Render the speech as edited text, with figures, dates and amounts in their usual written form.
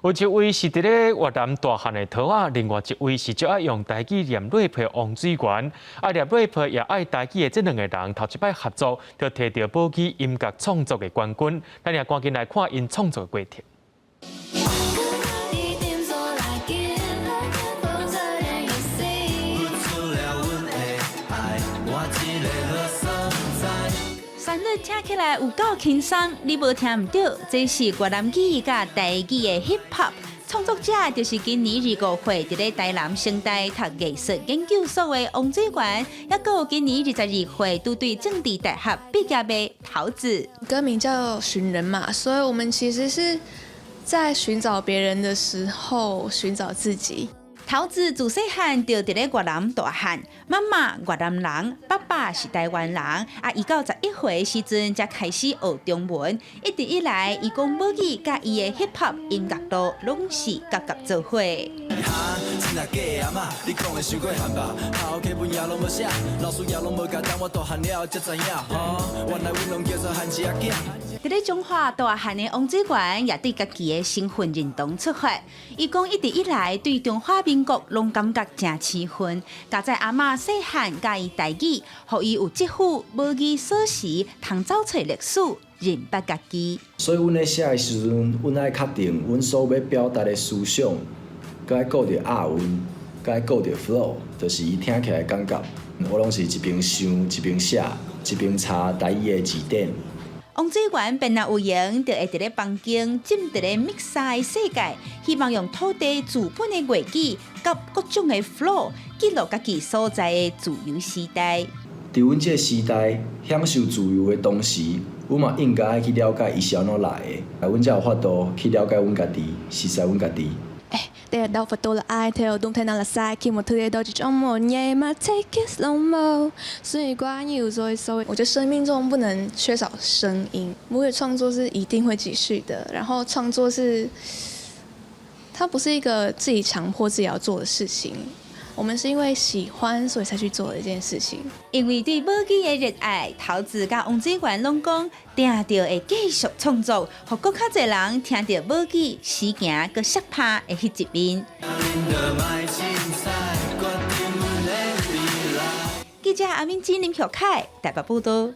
有一位是佇咧越南大漢的桃仔，另外一位是足愛用台語念 rap 的王水源。啊，念 rap 也愛台語的這兩個人，頭一擺合作，就提著母語音樂創作的冠軍。咱也趕緊來看𪜶創作的過程。一點做來緊，否則人也死。付出了阮的愛，換一個好所在。旋律聽起來有夠輕鬆，你無聽毋著，這是越南語佮台語的 hip hop。創作者就是今年25歲，佇咧台南成大讀藝術研究所的王水源，抑閣有今年22歲拄對政治大學畢業的桃子。歌名叫《尋人》嘛，所以我們其實是在尋找別人的時候，尋找自己。桃子自細漢就佇咧越南大漢，媽媽越南人，爸爸是台灣人。啊，伊到11歲時陣才開始學中文。一直以來，伊講母語佮伊的 hip hop 音樂路攏是夾夾做伙。哈，真啊假的阿嬤，你講的傷過漢吧？好，課本也攏無寫，老師也攏無教，等我大漢了才知影。吼，原來阮攏叫做漢字仔囝。佇咧彰化大漢的王水源也對家己的身份認同出發。伊講一直以來對中華民國攏感覺誠生份，佳哉阿嬤細漢教伊台語，予伊有這副母語鎖匙，通走揣歷史，認捌家己。所以，阮咧寫的時陣，阮愛確定阮所欲表達的思想，閣愛顧著押韻，閣愛顧著 flow，就是伊聽起來感覺。我攏是一邊想一邊寫，一邊查台語的字典。王水源便若有閒，就會佇咧房間浸佇咧 mix 的世界，希望用土地自本的樂語，佮各種的 flow，記錄家己所在的自由時代。佇阮這個時代，享受自由的同時，阮嘛應該愛去了解伊是按怎來的，阮才有法度去了解阮家己，熟悉阮家己。 Det är för dålig愛，動態拿來塞，我特別都這種模樣，take it slow mo。所以關於所以所以，我覺得生命中不能缺少聲音。母語創作是一定會繼續的，然後創作是，它不是一個自己強迫自己要做的事情。我們是因為喜歡，所以才去做的一件事情。因為對母語的熱愛，桃子佮王水源攏講，定著會繼續創作，予閣較濟人聽著母語時行閣摔拍的彼一面。決定阮的未來。記者阿敏、林玉凱台北報道。